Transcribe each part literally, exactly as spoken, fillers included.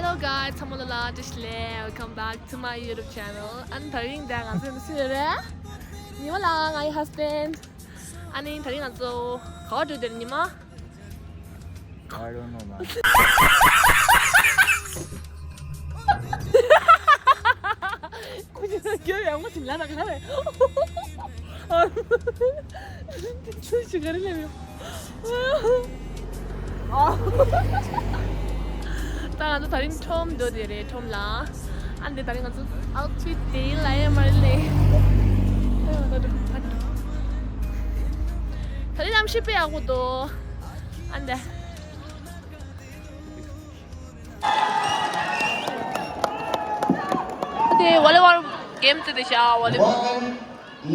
Hello guys, ཚང་མ་ལ་བཀྲ་ཤིས་བདེ་ལེགས། Welcome back to my YouTube channel. ཨ་ནི་དེ་རིང་འདི་ང་ཚོ་ནི་སུ་ཡོད་རེད། ཉི་མ་ལགས་ངའི་husband. ཨ་ནི་དེ་རིང་ང་ཚོ་ག་པར་འགྲོ་འདོད་ཉི་མ། I don't know, man. ཁོ་ཚོ་སྐྱོ་ཡང་མོ་ཞིག་ལ་ན་ག་རེ། ཆུ་ཞིག་ག་རེ་ལེབ་ཡོད། ད་ང་ཚོ་དེ་རིང་ཁྲོམ་འགྲོ་དེ་རེད། ཁྲོམ་ལ། ཨ་འདི་དེ་རིང་ང་ཚོ་outfit དེ་ཡིན་ལ་ཡ་མ་རེད་ལེ། དེ་རིང་གནམ་གཤིས་དཔེ་ཡག་པོ་འདུག་ཨ་འདི། དེ་volleyball game དེ་དེ་ཤ་volleyball། One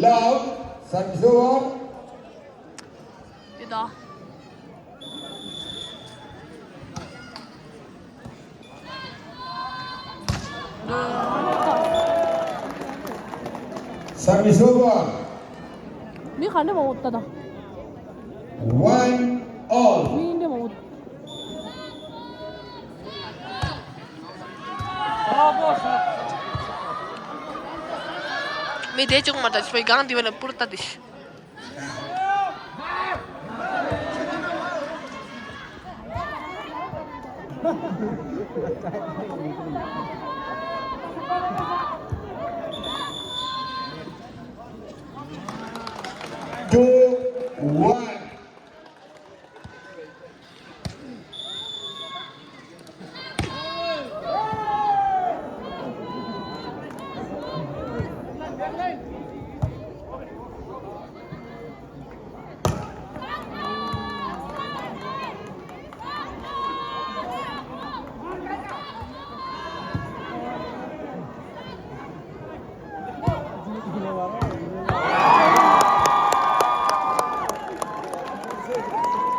love, Sanjova. དེ་ད། Sanjova. མི་ག་འདྲ་མང་པོ་ལྟ་ད། One all. མི་འདྲ་མང་པོ། མི་དེ་ཅུང་མ་ལྟ་ཞིག་པའི་སྒང་དེ་བས་ན་པུར་ལྟ་དེ་ཤི། Two one.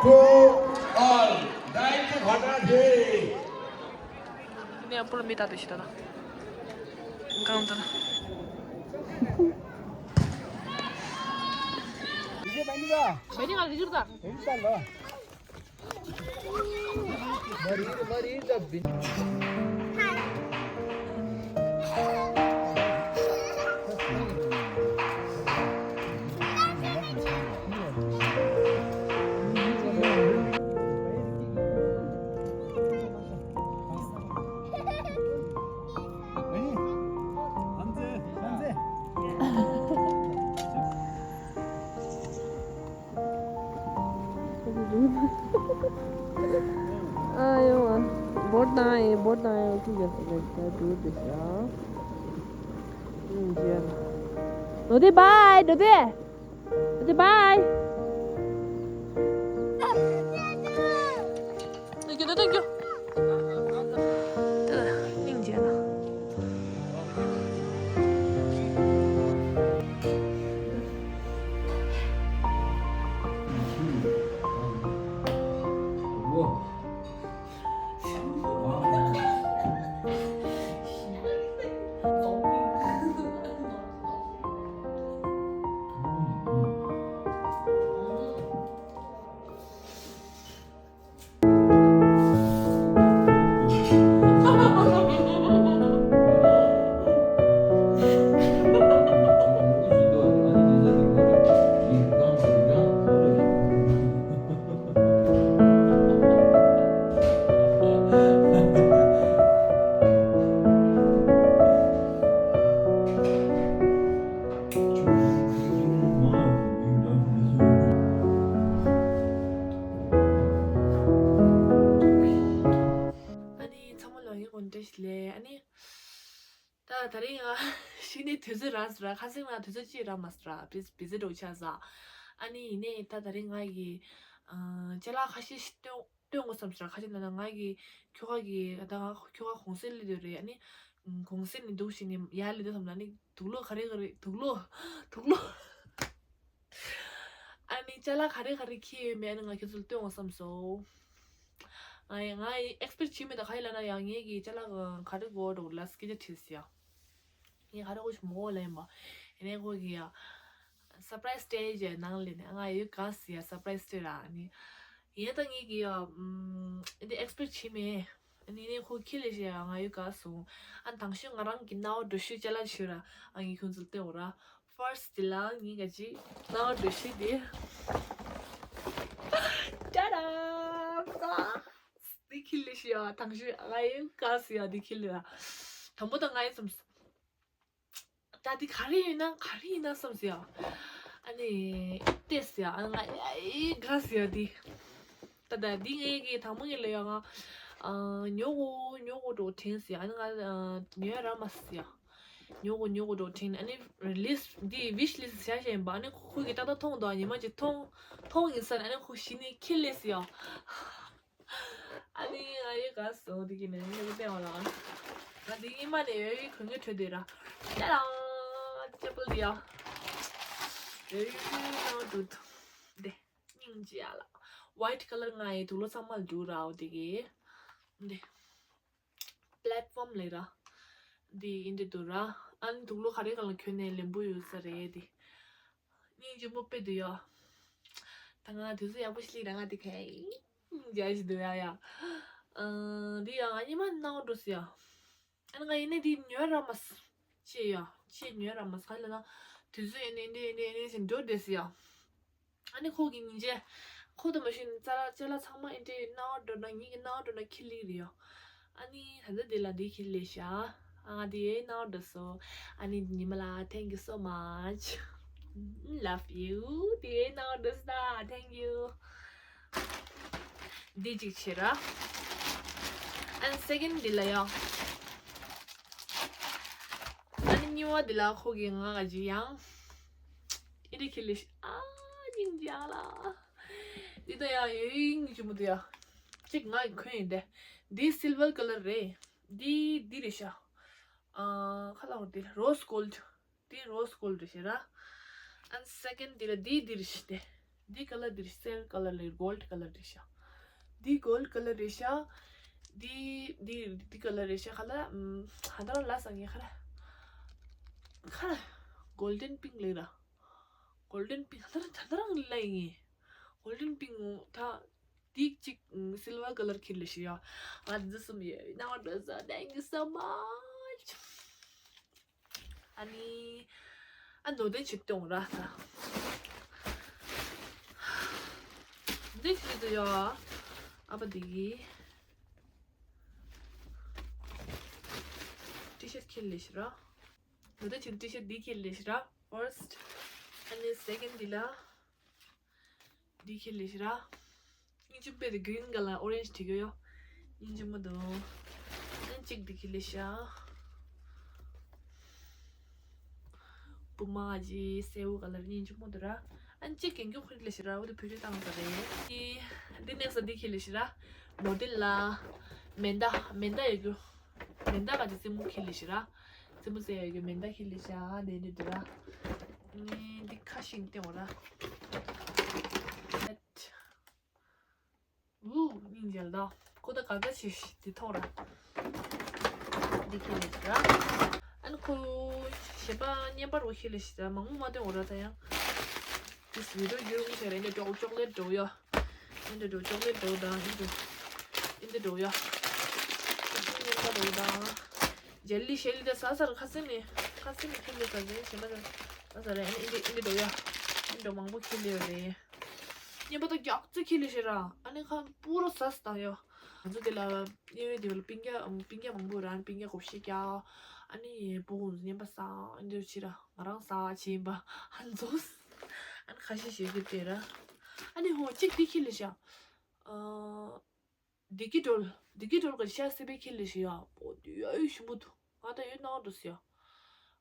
Two all. दायित्व घटना थिए। ནས་པུར་མི་ལྟ་དུ་ཞིག་ལྟ་ན། གང་ལྟར། ཨ་ཡོ། བོར་དང་ཨེ་བོར་དང་ཨེ་ཁུ་རྒྱབ་ས་རྒྱབ་ས་འགྲོ་དེ་ཤ། ཨུམ་རྒྱབ། འགྲོ་དེ་བའི་འགྲོ་དེ། འགྲོ་དེ་བའི། Thank you, thank you. སྙིང་རྗེ་ལ། ཨ་ནི་ཚང་མ་ལ་ཡང་དགོངས་འགྲེལ་ཞིག་ལས། ཨ་ནི་ད་དེ་རིང་ང་གཞི་ནས་དུས་ཚོད་རག་སོང་ར། ཁ་སང་ང་དུས་ཚོད་ཅིག་རག་མ་སོང་ར། བི་བི་ཟི་འགྲོ་ཆགས་ས། ཨ་ནི་ཡིན་ནའི་ད་དེ་རིང་ང་གི་ཅ་ལག་ཁ་ཤས་ཤིག་སྟོན་སྟོན་དགོས་བསམ་སོང་ར། ཁ་ཤས་ན་ན་ང་གི་ཁྱོ་ག་གི་ད་ང་ཁྱོ་ག་གུང་སེང་སླེབས་ཡོད་རེད། ཨ་ནི་གུང་སེང་ནས་འདུག་བྱས་ནས་ཡར་སླེབས་དུས་ཙམ་ལ་ནི་དུག་ལོག་ག་རེ་ག་རེ་དུག་ལོག་དུག་ལོག་ཨ་ནི་ཅ་ལག་ག་རེ་ག་རེ་འཁྱེར་ཡོད་མེད་ཨ་ནི་ང་ཁྱོད་ཚོ་ལ་སྟོན་དགོས་བསམ་སོང་། ང་ཡི་ང་ཡི་ཨེག་སི་པེག་བྱས་མེད། ད་ག་ཡིན་ལབ་ན་ཡང་ངེད་ཀྱི་ཅ་ལག་ག་རེ་དགོས་འགྲོ་ལ་སྐད་ཆ་དྲིས་ཡ། ངས་ག་རེ་དགོས་ཞིག་མ་གོ་ལབ་ཡིན་པ། ཡིན་ནའི་ཁོ་གི་ཡ་སར་པ་རའི་སི་སྟེ་ཇི་ནང་ལ་ནི་ང་ཡོད་ག་ཟེར་ཡ་སར་པ་རའི་སི་སྟེ་ཇི་ར་ནི། ཡིན་ད་ངེད་ཀྱི་ཡ་འདི་ཨེག་སི་པེག་བྱས་མེད། ཨ་ནི་ནི་ཁོ་ཁྱི་ལས་བྱས་ཡ་ང་ཡོད་ག་སོང་། ཨ་དང་ཤོས་ང་རང་གི་སྣང་བ་འགྲོ་ཤོས་ཅ་ལག་ཤོས་ར། ཨ་ངས་ཁོང་ཚོ་བསྟན་འོ་ར། ཕར་སི་ཊི་དེ་ལ་ངས་ག་ཅི་སྣང་བ་འགྲོ་ཤོས་དེ། ཏ་ཏ། འདི་ཁྱི་ལས་བྱས་ཡ་དང་ཤོས་ང་ཡོད་ག་སོང་ཡ་འདི་ཁྱི་ལས་ར། དང་པོ་དང་ང་ཡོད་སོང་། ད་འདི་ག་རེ་ཡིན་ན་ག་རེ་ཡིན་ན་བསམ་ཟེར་ཡ། ཨ་ནི་ལྟས་ཟེར་ཡ། ཨ་ང་ཨེ་དགའ་ཟེར་ཡ་འདི། ད་ད་འདི་ངའི་གི་དང་པོ་ངའི་ལ་ཡ་ང་ཨ་ཉོ་གོ་ཉོ་གོ་འགྲོ་དྲན་ཟེར་ཡ། ཨ་ནི་ང་ཨ་ཉོ་ཡ་རག་མ་ཟེར་ཡ། ཉོ་གོ་ཉོ་གོ་འགྲོ་དྲན། ཨ་ནི་ལིས་འདི་ཝིཤ་ལིས་བྱ་བཞིན་པ། ཨ་ནི་ཁོ་གི་ཏག་ཏག་མཐོང་འདུག་ཉི་མ་གཅིག་མཐོང་མཐོང་ཡིན་ས་ནི་ཨ་ནི་ཁོ་གཞི་ནས་ཁྱི་ལས་ཟེར་ཡ། ཨ་ནི་ང་ཡི་ག་སོ་དེ་གི་ནས་ངའི་ལྟས་བ་ལ། ང་དེ་ཉི་མ་ནས་ཡོད་ཡི་གོན་གི་གྲོས་དེ་ར། ཡ་ལ། ཅེ་པལ་དེ་ཡ། ཡོད་ཡི་ནང་དུ་དེ། སྙིང་རྗེ་ཡ་ལ། ཝའིཊ་ཀ་ལར་ང་ཡི་དུག་ལོག་ཚང་མ་ལ་འགྲོ་ར་འོ་དེ་གི། དེ། པི་ལེཊ་ཕོམ་ལས་ར། དེ་ཡིན་དེ་དུ་ར། ཨ་ནི་དུག་ལོག་ག་རེ་ག་ལ་གྱོན་ནས་ལེན་པོ་ཡོད་ས་རེད་དེ། སྙིང་རྗེ་མོ་དཔེ་འདུག་ཡ། ད་ང་དུས་ཚོད་ཡག་པོ་ཞིག་སླེབས་ན་ང་དེ་ག་ཡིན་རྒྱ་ཞིག་འདུག་ཡ་ཡ། ཨ་འདི་ཡ་ང་ཉི་མ་ནང་འགྲོ་སི་ཡ། ཨ་ང་ཡིན་ནས་འདི་ཉོ་ར་མ་སི། ཅེ་ཡ། ཅེ་ཉོ་ར་མ་སི་ག་ལ་ན། དུས་ཚོད་ཡིན་ནས་འདི་ཡིན་ནས་ཡིན་ནས་ཟིན་འགྲོ་བསྡད་སི་ཡ། ཨ་ནི་ཁོ་གི་སྙིང་རྗེ། ཁོ་དང་མ་ཤི་ནི་ཙ་ལ་ཅ་ལ་ཚང་མ་ཨེ་འདྲའི་སྣང་བ་འགྲོ་ན་ངེད་ཀྱི་སྣང་བ་འགྲོ་ན་ཁྱི་ལིག་རེད་ཡོ། ཨ་ནི་ད་ལྟ་དེ་ལ་འདི་ཁྱི་ལས་ཤ། ཨ་ང་དེ་སྣང་བ་འགྲོ་སོ། ཨ་ནི་ཉི་མ་ལ་thank you so much. Love you. དེ་སྣང་བ་འགྲོ་ས་thank you. འདི་གཅིག་བྱེད་ར། ཨ་ནི་སེ་ཀེན་འདི་ལ་ཡོ། ཨ་ནི་གཉིས་པ་འདི་ལ་ཁོ་གི་ང་ག་ཅི་ཡང་། ཨི་རི་ཁི་ལི་ཤི་ཨ་སྙིང་རྗེ་ལ། འདི་ད་ཡང་ཡོད་ཡིན་གྱི་མོ་དུ་ཡ། གཅིག་ང་ཡི་འཁོན་ཡིན་ཏེ། འདི་སིལ་ཝར་ཀ་ལར་རེད། འདི་འདི་རེད་ཤག་ཨ་ཁ་ལག་འདི་རོ་སི་གོལ་ཌི། འདི་རོ་སི་གོལ་ཌི་རེད་ཤག་ར། ཨན་སེ་ཀེན་འདི་ལ་འདི་འདི་རེད་ཤག་སྟེ། འདི་ཀ་ལར་འདི་རེད་ཤག་སིལ་ཝར་ཀ་ལར་རེད། གོལ་ཌི་ཀ་ལར་རེད་ཤག་འདི་གོལ་ཌི་ཀ་ལར་རེད་ཤག་འདི་འདི་འདི་ཀ་ལར་རེད་ཤག་ཁ་ལ་ཧ་ད་ར་ལ་སང་ངེ་ཁ་ར། ཁ་ར་གོལ་ཌན་པིང་ལེ་ར། གོལ་ཌན་པིང་ད་ད་ད་རང་ལ་ཡིན། གོལ་ཌན་པིང་ད་དིག་ཅིག་སིལ་ཝར་ཀ་ལར་ཁྱེར་ལེ་ཤི་ཡ། ང་འདི་གསུམ་ཡོད། སྣང་བ་འགྲོ་ས། Thank you so much. ཨ་ནི་ཨ་ནོ་དེ་ཆུ་གཏོང་ར་ས། འདི་ཆུ་དུ་ཡ། ཨ་པ་དེ་གི་ཊི་ཤར་ཊི་ཁྱེར་ལེ་ཤི་ར། ནོ་དེ་ཆུ་ཊི་ཤར་འདི་ཁྱེར་ལེ་ཤི་ར། ཕར་སི་ཊི། ཨ་ནི་སེ་ཀེན་འདི་ལ། འདི་ཁྱེར་ལེ་ཤི་ར། སྙིང་རྗེ་དཔེ་དེ་གི་རིན་ཀ་ལར་ཨོ་རེན་ཇི་བྲིས་ཀྱི་ཡོད། སྙིང་རྗེ་མོ་དང་། ཨན་གཅིག་འདི་ཁྱེར་ལེ་ཤ། བུ་མ་ཇི་སེའུ་ཀ་ལར་སྙིང་རྗེ་མོ་དུ་ར། ཨན་གཅིག་གན་གྱོ་ཁུར་ལེ་ཤི་ར། འོ་དུ་བེད་སྤྱོད་བཏང་ས་རེད། འདི་འདི་ནེག་སི་འདི་ཁྱེར་ལེ་ཤི་ར། མོ་ཌེལ་ལ། མེ་མདའ་མེ་མདའ་ཡོད་རྒྱུ། མེ་མདའ་ག་ཅི་རྩེད་མོ་ཁྱེར་ལེ་ཤི་ར། རྩེད་མོ་རྩེ་ཡོད་རྒྱུ་མེ་མདའ་ཁྱེར་ལེ་ཤ་དེ་འདི་དུ་ར། ནི་འདི་ཁ་ཤིང་སྟེ་འོ་ར། ཝུ། སྙིང་རྗེ་ལ། ཁོ་ད་ག་ད་ཆེ་དེ་ཐོག་ར། འདི་ཁྱེར་ལེ་ཤི་ར། ཨན་ཁོ་ཞེ་པ་བརྙན་པར་འོ་ཁྱེར་ལེ་ཤི་ར། མང་མོ་མ་སྟོན་འོ་ར་ད་ཡང་། This video you don't share any chocolate འགྲོ་ཡ། ཨིན་དུ་འགྲོ་ཅོག་ལེ་འགྲོ་དང་ཨིན་དུ། ཨིན་དུ་འགྲོ་ཡ། ཨིན་དུ་འགྲོ་དང་། ཇེ་ལི་ཤེ་ལི་ད་ཟ་ཟ་ར་ཁ་སེ་ནི། ཁ་སེ་ནི་ཁྱེར་ལེ་ཟ་ཟེ་ཞེ་མ་ཟ་ཟ་ར་ཨིན་དུ་ཨིན་དུ་འགྲོ་ཡ། ཨིན་དུ་མང་པོ་ཁྱེར་ལེ་ཡོད་རེད། ཉེ་པ་ད་རྒྱག་ཙི་ཁྱེར་ལེ་ཤེ་ར། ཨ་ནི་ཁ་པུ་རོ་ཟ་ཟ་དང་ཡོ། ང་ཚོ་དེ་ལ་ཉེ་བའི་དེ་ལ་པིང་རྒྱ་པིང་རྒྱ་མང་པོ་ར་པིང་རྒྱ་གོ་ཤེ་རྒྱ། ཨ་ནི་པུ་ཀུ་ཉེ་པ་ཟ་ཨིན་དུ་ཕྱི་ར་ང་རང་ཟ་ཕྱི་ཡིན་པ་ཨ་ནི་ཛོ། ཨ་ནི་ཁ་ཤས་ཤིག་གི་དེ་ར། ཨ་ནི་ཧོ་གཅིག་དེ་ཁྱེར་ལེ་ཤ། ཨ། བདེ་སྐྱིད་སྒྲོལ། བདེ་སྐྱིད་སྒྲོལ་གྱི་ཤ་སི་པན་ཁྱེར་ལེ་ཤི་ཡ། པོ་དུ་ཡ་ཡོད་ཞིམ་པོ་འདུག་ང་ད་ཡོད་སྣང་འདུག་ཟེར་ཡ།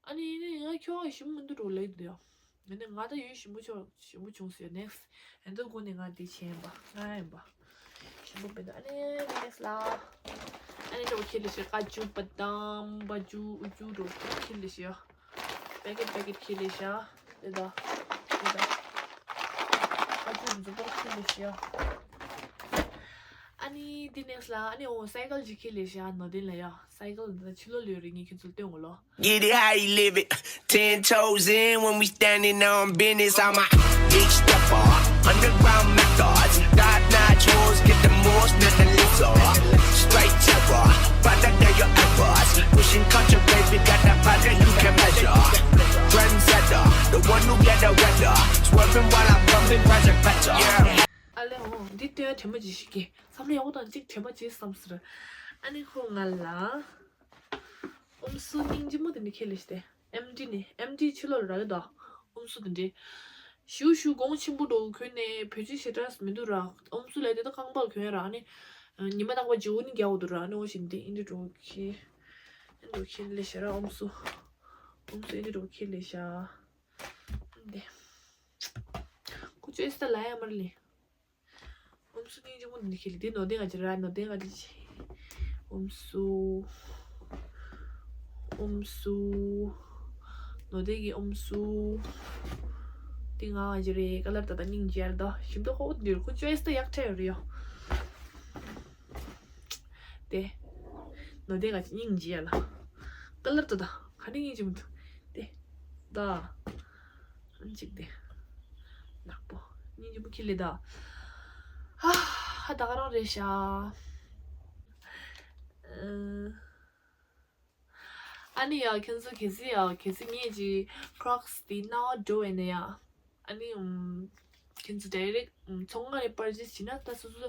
ཨ་ནི་ཡིན་ནའི་ང་ཁྱོད་ཡོད་ཞིམ་པོ་མི་འདུག་འགྲོ་ལེ་འདུག་ཡ། ཡིན་ནའི་ང་ད་ཡོད་ཞིམ་པོ་ཆོག་ཞིམ་པོ་བྱུང་ཟེར་ནེག་སི། ཨེ་འདུག་དགོས་ནས་ང་དེ་བྱས་ཡིན་པ་ང་ཡིན་པ། ཞིམ་པོ་མི་འདུག་ཨ་ནི་ནེག་སི་ལ། ཨ་ནི་འགྲོ་ཁྱེར་ལེ་ཤི་ཀ་ཅུ་བ་དམ་བ་ཅུ་ཨུ་ཅུ་འགྲོ་ཁྱེར་ལེ་ཤི་ཡ། པེ་ཀེ་ཊི་པེ་ཀེ་ཊི་ཁྱེར་ལེ་ཤ། དེ་ད། དེ་ད། ཨ་ཅུ་འཛུགས་པོ་ཁྱེར་ལེ་ཤ། ཨ་ནི་དེ་ནེག་སི་ལ་ཨ་ནི་འོ་སའི་ཀལ་ཅིག་ཁྱེར་ལེ་ཤ་ནོ་དེ་ལ་ཡ། སའི་ཀལ་འདི་ཕྱི་ལོགས་ལ་ཡོད་རེད། ངས་ཁྱོད་ཚོར་སྟོན་གོ་ལོ། Get it how you live it. Ten toes in when we standing on business. I'm a big stepper, underground methods. Top notch hoes get the most, nothing less. Straight terror. Got that project you can measure. Trendsetter, the one who get the weather. Swerving while I'm bumping Project Petra. Yeah. ཨ་ལེ་འོ། འདི་སྟོན་ཡ་དྲན་པ་ཅིག་ཞིག་གི། བསམ་བློ་ཡག་པོ་བཏང་ཅིག་དྲན་པ་ཅིག་བསམ་ཟེར། ཨ་ནི་ཁོ་ང་ལ་ཨུམ་སུ་སྙིང་རྗེ་མོ་དེ་འདྲ་ཁྱེར་ལས་ཤི་སྟེ། ཨེམ་ཌི་ནི་ཨེམ་ཌི་ཕྱི་ལོགས་ལ་རག་གི་འདུག་ཨུམ་སུ་དེ་འདྲ། ཞུ་ཞུ་གོང་ཆེན་པོ་འགྲོ་གོན་ནས་བོད་ཆས་ཞེ་དྲག་མི་འདུག་ར། ཨུམ་སུ་ལས་དེ་ད་རྐང་པར་གོན་ཡ་ར། ཨ་ནི་ཉི་མ་རྟག་པར་ཇོ་ནི་རྒྱག་འོ་འདུག་ར། ཨ་ནི་འོ་ཞིག་འདི་ཨིན་འདི་འགྲོ་ཁྱེར། ཨིན་འགྲོ་ཁྱེར་ལས་ཤ་ར་ཨུམ་སུ། ཨུམ་སུ་ཨིན་འདི་འགྲོ་ཁྱེར་ལས་ཤ། འདི། ཁོ་ཅོ་ཨེ་སི་ད་ལ་ཡ་མར་ལི། ཨུམ་སུ་སྙིང་རྗེ་མོ་འདི་ཁྱེར་ལི་འདི་ནོ་དེ་ང་ཅི་ར་ནོ་དེ་ང་ཅི་ཅི། ཨུམ་སུ། ཨུམ་སུ། ནོ་དེ་གི་ཨུམ་སུ། དེ་ང་ང་ཅི་རེ་ཀ་ལར་ད་ད་སྙིང་རྗེ་ཡར་ད་ཞིམ་ཏོ་ཁོ་འདིར་ཁོ་ཅོ་ཨེ་སི་ད་ཡག་ཁྲ་ཡོད་རེ་ཡོ། དེ། ནོ་དེ་ང་ཅི་སྙིང་རྗེ་ཡ་ལ། ཀ་ལར་ད་ད་ག་ནི་སྙིང་རྗེ་མོ་འདུག་དེ། ད། ཨ་ནི་གཅིག་དེ། ནག་པོ། སྙིང་རྗེ་མོ་ཁྱེར་ལི་ད། ཧ་ཧ་ད་ག་རང་རེད་ཤག་ཨ་ནི་ཡ་ཁྱེད་ཚོ་གལ་སྲིད་ཡ་གལ་སྲིད་ངས་ཀྱི་Crocs་དེ་ནང་འགྲོ་བས་ན་ཡ། ཨ་ནི་ཨུམ། ཁྱེད་ཚོ་direct་ཨུམ་ཚོང་ཁང་ནས་པར་ཆེས་བྱས་ན་ད་སོ་སོ་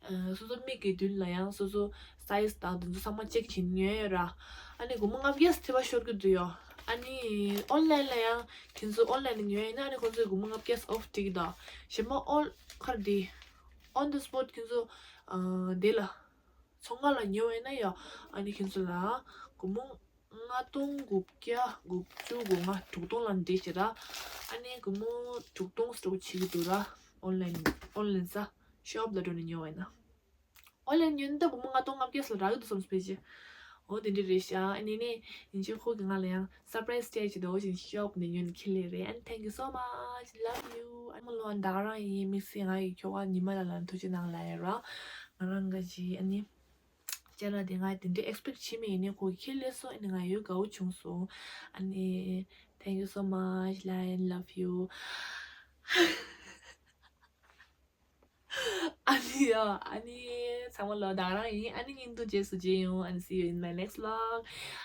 ཨ་སོ་སོ་མིག་གི་མདུན་ལ་ཡང་སོ་སོ་size་དང་དེ་ཚོ་ཚང་མ་check་བྱེད་ཉོས་ཡོད་ར། ཨ་ནི་སྒོར་མོ་ལྔ་བརྒྱ་ཐེ་བ་ཤོར་གི་འདུག་ཡོ། ཨ་ནི་online་ལ་ཡང་ཁྱེད་ཚོ་online་ལ་ཉོས་ཡིན་ན་ཨ་ནི་ཁོང་ཚོས་སྒོར་མོ་ལྔ་བརྒྱ་off་སྤྲད་ཀྱི་འདུག་གཞན་མ་on་ཁར་དེ་on the spot་ཁྱེད་ཚོ་ཨ་དེ་ལ། ཚོང་ཁང་ལ་ཉོ་བས་ན་ཡ། ཨ་ནི་ཁྱེད་ཚོ་ལ་སྒོར་མོ་ལྔ་སྟོང་དགུ་བརྒྱ་དགུ་བཅུ་གོ་ལྔ་དྲུག་སྟོང་ལ་འདྲེས་བྱེད་ར། ཨ་ནི་སྒོར་མོ་དྲུག་སྟོང་ཟེར་བ་བྱེད་ཀྱི་འདུག་ར། online online་ས་shop་ལ་འགྲོ་ནས་ཉོ་བས་ན། online་ཉོ་ན་ད་སྒོར་མོ་ལྔ་སྟོང་ལྔ་བརྒྱ་ལ་རག་གི་འདུག་བསམ་སྤེལ་ཅི། འོ་དེ་འདྲ་རེད་ཤག་ཨ་ནི་ནི་ཡིན་ཅི་ཁོ་གི་ང་ལ་ཡང་surprise་སྤྲད་ཀྱི་འདུག་བཞིན་shop་ནས་ཉོས་ནས་ཁྱེར་ལེ་རེད། And thank you so much, love you. ཨ་མ་ལོ་ད་ག་རང་ཡིན་དམིགས་བསལ་ང་ཡི་ཁྱོ་ག་ཉི་མ་ལ་ལ་ཐུགས་རྗེ་གནང་ལ་ཡ་ར། ང་རང་ག་ཅི་ཨ་ནི། ཅ་ལག་དེ་ང་དེ་འདྲའི་expect་བྱེད་མེད་ཡིན་ནའི་ཁོ་གིས་ཁྱེར་སླེབས་སོང་། ཨ་ནི་ང་ཡོད་དགའ་བོ་བྱུང་སོང་། ཨ་ནི་thank you so much, Lion, love you. ཨ་ནི་ཡ་ཨ་ནི་ཚང་མ་ལོ་ད་ག་རང་ཡིན། ཨ་ནི་སྙིང་སྡུག་རྗེས་སུ་མཇལ་ཡོང་། And see you in my next vlog.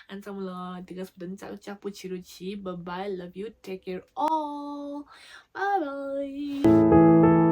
ཨ་ནི་ཚང་མ་ལོ་དེ་ག་སྤུ་དོན་ལྕགས་ལྕགས་པོ་བྱེད་རོགས་གྱིས། Bye bye, love you, take care all. Bye bye.